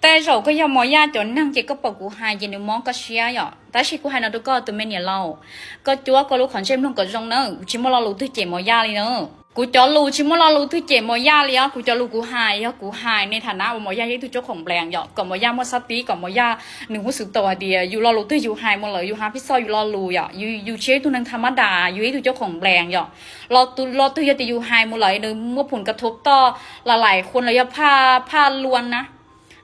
Tej zaum koj yog Mos Yaj cov neeg ces koj pom kuv hais ces nws mob koj siab yom. Tab sis kuv hais no rau koj tus me niam laus, koj cuab koj lub qhov ntsej mloog kom zoo na, tsis muaj lo lus twg cem Mos Yaj li na. Kuv cov lus tsis muaj lo lus twg cem Mos Yaj li os, kuv cov lus kuv hais yog kuv hais ne tham na uas Mos Yaj yog ib tug coj khoom nplees yom, kom Mos Yaj muaj xab tib, kom Mos Yaj nws hu xwm tau hais tias yus lo lus twg yus hais mus lawm yus hav phij xoj yus lo lus yom, yus tsis yog ib tug neeg tham mab das, yus ib tug coj khoom nplees yom. Lo twg yog tias yus hais mus lawm nws muaj phum kav thuv toj la laim khuam los yog phaj luas na,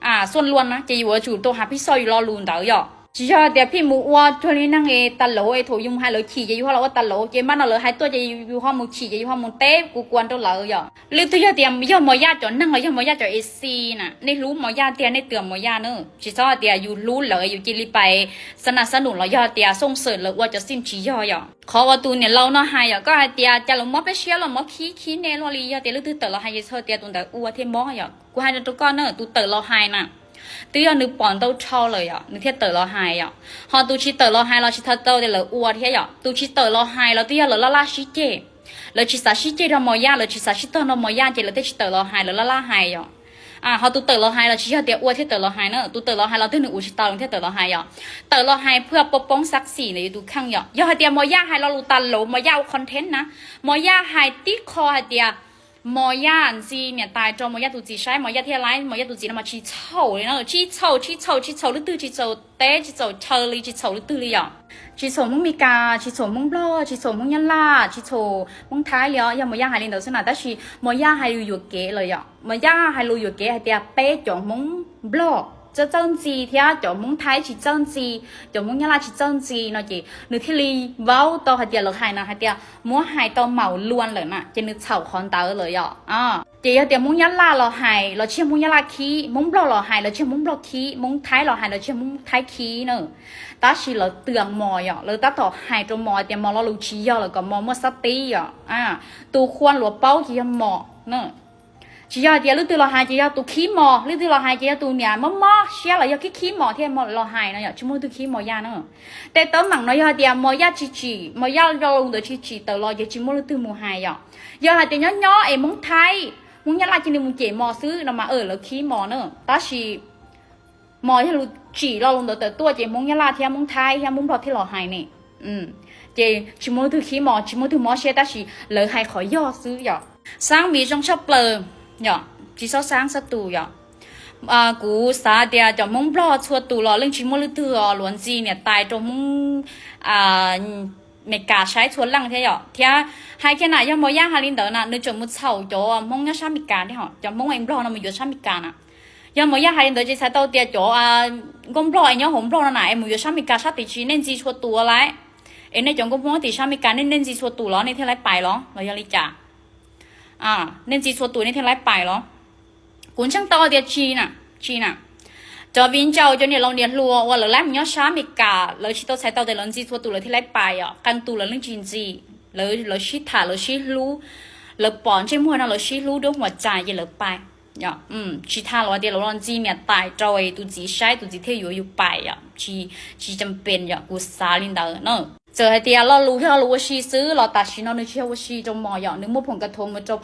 xuaj luas na ces yus yuav tsum tau hav phij xoj yus lo lus ntawd yom. Tsis yog tias phij mus ua cuag li neeg es tas lauv es thaum yus mus hais lawv chim ces yus ho los ua tas lauv ces maj no lawv hais tuaj ces yus ho mus chim ces yus ho mus teb kuv kuas rau lawv yom. Leej twg yog tias yog Mos Yaj cov neeg los yog Mos Yaj cov ej xi na, nej hlub Mos Yaj tiag nej twm Mos Yaj na. Tsis txhob hais tias yus hlub lawv yus cia li pais xab nas xab num los yog tias xooj xwm lawv ua cov xij tsis yog yom. Qhov uas tus niam laus no hais yom, koj hais tias cas lawv mob peb siab los mob khib khib nej luaj li, yog tias leej twg tawm los hais ces txhais tias tus ntawd ua thiaj mob yom. Kuv hais rau koj na, tus tawm los hais na twb yog nws pom ntau dhau lawm yom nws thiaj tawm los hais yom. Ho tus tsis tawm los hais los tsis txhais tau tias lawv ua thiab yom. Tus tsis tawm los hais los twb yog lawv laj laj sib ceg, lawv tsis xav sib ceg rau Mos Yaj, lawv tsis xav sib tog nrog Mos Yaj ces lawv thiaj tsis tawm los hais, lawv laj laj hais yom. Ho tus tawm los hais los tsis yog tias ua thiaj tawm los hais na, tus tawm los hais los twb nws ua tsis tau nws thiaj tawm los hais yom. Tawm los hais pheej poob poob xab xim ntawm yus tus kheej yom. Yog hais tias Mos Yaj hais lo lus tas lauv, Mos Yaj ua content na, Mos Yaj hais tib qho hais tias Mos Yaj ntxi niam tais rau Mos Yaj tus txiv saib, Mos Yaj thiaj laib, Mos Yaj tus txiv no mas tsis txhaum li na, tsis txhaum, tsis txhaum, tsis txhaum leej twg, tsis txhaum teb, tsis txhaum chaw li, tsis txhaum leej twg li yom. Tsis txhaum Hmoob Mes Kas, tsis txhaum Hmoob Nplog, tsis txhaum Hmoob Nyab Laj, tsis txhaum Hmoob Thaib li os. Yog Mos Yaj hais li ntawd xwb na, tab sis Mos Yaj hais lus yuam kev lawm yom. Mos Yaj hais lus yuam kev hais tias peb cov Hmoob Nplog txawj txawj ntxi thiab cov Hmoob Thaib tsis txawj ntxi, cov Hmoob Nyab Laj tsis txawj ntxi no ces nws thiaj li vaub tau hais tias lawv hais no hais tias muab hais tau maum luas lawm na ces nws txhaum qhov ntawd lawm yom. Ces yog tias Hmoob Nyab Laj los hais los tsis yog Hmoob Nyab Laj khib, Hmoob Nplog los hais los tsis yog Hmoob Nplog khib, Hmoob Thaib los hais los tsis yog Hmoob Thaib khib na. Tab sis lawv twm Mos yom, lawv tab tom hais rau Mos tias Mos lo lus tsis yog lawm kom Mos muaj xab tib yom. Tus khuam luas paub ces yog Mos na. Tsis yog hais tias leej twg los hais ces yog tus khib Mos, leej twg los hais ces yog tus niam mob mob siab los yog khib khib Mos thiaj los hais no yom, tsis muaj leej twg khib Mos Yaj na. Tej teeb meem no yog hais tias Mos Yaj tsis tsim, Mos Yaj lo lus ntawd tsis tsim tawm los ces tsis muaj leej twg mus hais yom. Yog hais tias nyob nyob es Hmoob Thaib, Hmoob Nyab Laj cia li mus cem Mos xwb no mas lawv khib Mos na. Tab sis Mos yog lus tsim lo lus ntawd tawm tuaj ces Hmoob Nyab Laj thiab Hmoob Thaib thiab Hmoob Nplog thiaj los hais ne. Ces tsis muaj leej twg khib Mos, tsis muaj leej twg mob siab, tab sis lawv hais qhov yog xwb yom. Xaab Mis zoo tshaj plaws yom, tsis txhob xaab xab tus yom. Kuv xav tias cov Hmoob Nplog txhua tus los yeej tsis muaj leej twg luag ntxi niam tais rau Hmoob Mes Kas saib txhua leej thiab yom. Thiab hais kiag na yog Mos Yaj hais li ntawd na nws tseem mus txhaum cov Hmoob nyob sab Mes Kas thiab, cov Hmoob es Nplog no mus yuav sab Mes Kas na. Yog Mos Yaj hais li ntawd ces txhais tau tias cov nkauj Nplog es nyob hauv Nplog no na es mus yuav sab Mes Kas sab tim tsis nej ntxi txhua tus lawm. Es nej cov nkauj Hmoob tim sab Mes Kas nej nej ntxi txhua tus los nej thiaj laib pais los los yog li cas? Nej ntxi txhua tus nej thiaj laib pais los? Kuv ntseeg tau tias tsis na, tsis na. Cov viv ncaus cov niam laus niam hluas uas lawv laib mus nyob sab Mes Kas lawv tsis tau txhais tau tias lawv ntxi txhua tus lawv thiaj laib pais yom. Qee tus lawv yeej tsis ntxi, lawv sib tham lawv sib hlub, lawv pom ntsej muag no lawv sib hlub duab huam cais ces lawv pais. Tsis tham los tias lawv los ntxi niam tais rau tus txiv saib tus txiv thiaj yuav yus pais yom. Tsis, tsis cam pes yom, kuv xav li ntawd na. Txawm hais tias lo lus yog lo lus ua si xwb los tam sim no nws tsis yog ua si rau Mos yom, nws muaj phom ka thuav mus rau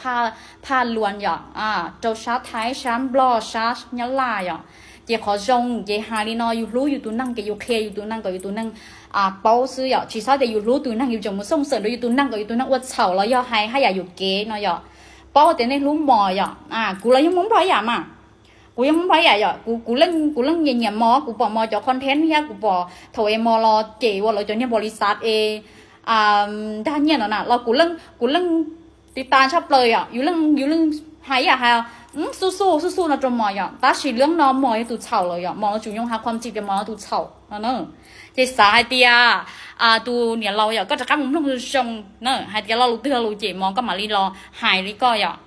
phaj luas yom, rau sab Thaib sab Nplog sab Nyab Laj yom. Ces qhov zoo ces hais li no, yus hlub yus tus neeg ces yus qhia yus tus neeg kom yus tus neeg paub xwb yom. Tsis txhob tias yus hlub tus neeg yus tseem mus xooj xwm rau yus tus neeg kom yus tus neeg ua txhaum los yog hais haj yam yuam kev no yom. Paub tias nej hlub Mos yom. Kuv los yeej Hmoob Nplog ib yam mas, kuv yeej Hmoob Nplog ib yam yom. Kuv, kuv leej, kuv leej nyiam nyiam Mos, kuv pom Mos cov content thiab kuv pom thaum es Mos los cem ua lawv cov niag npaum li xav es dag nyiaj no na los kuv leej, kuv leej tiv tas tshaj plaws yom. Yus leej, yus leej hais ib yam hais xub xub xub xub no rau Mos yom, tab sis leej no Mos yog tus txhaum lawm yom. Mos los tsum nyoo has qhuam txim tias Mos yog tus txhaum no na. Ces xav hais tias tus niam laus yom, koj rov qab mus mloog zoo na, hais tias lo lus twg lo lus cem Mos koj mam li los hais li koj yom.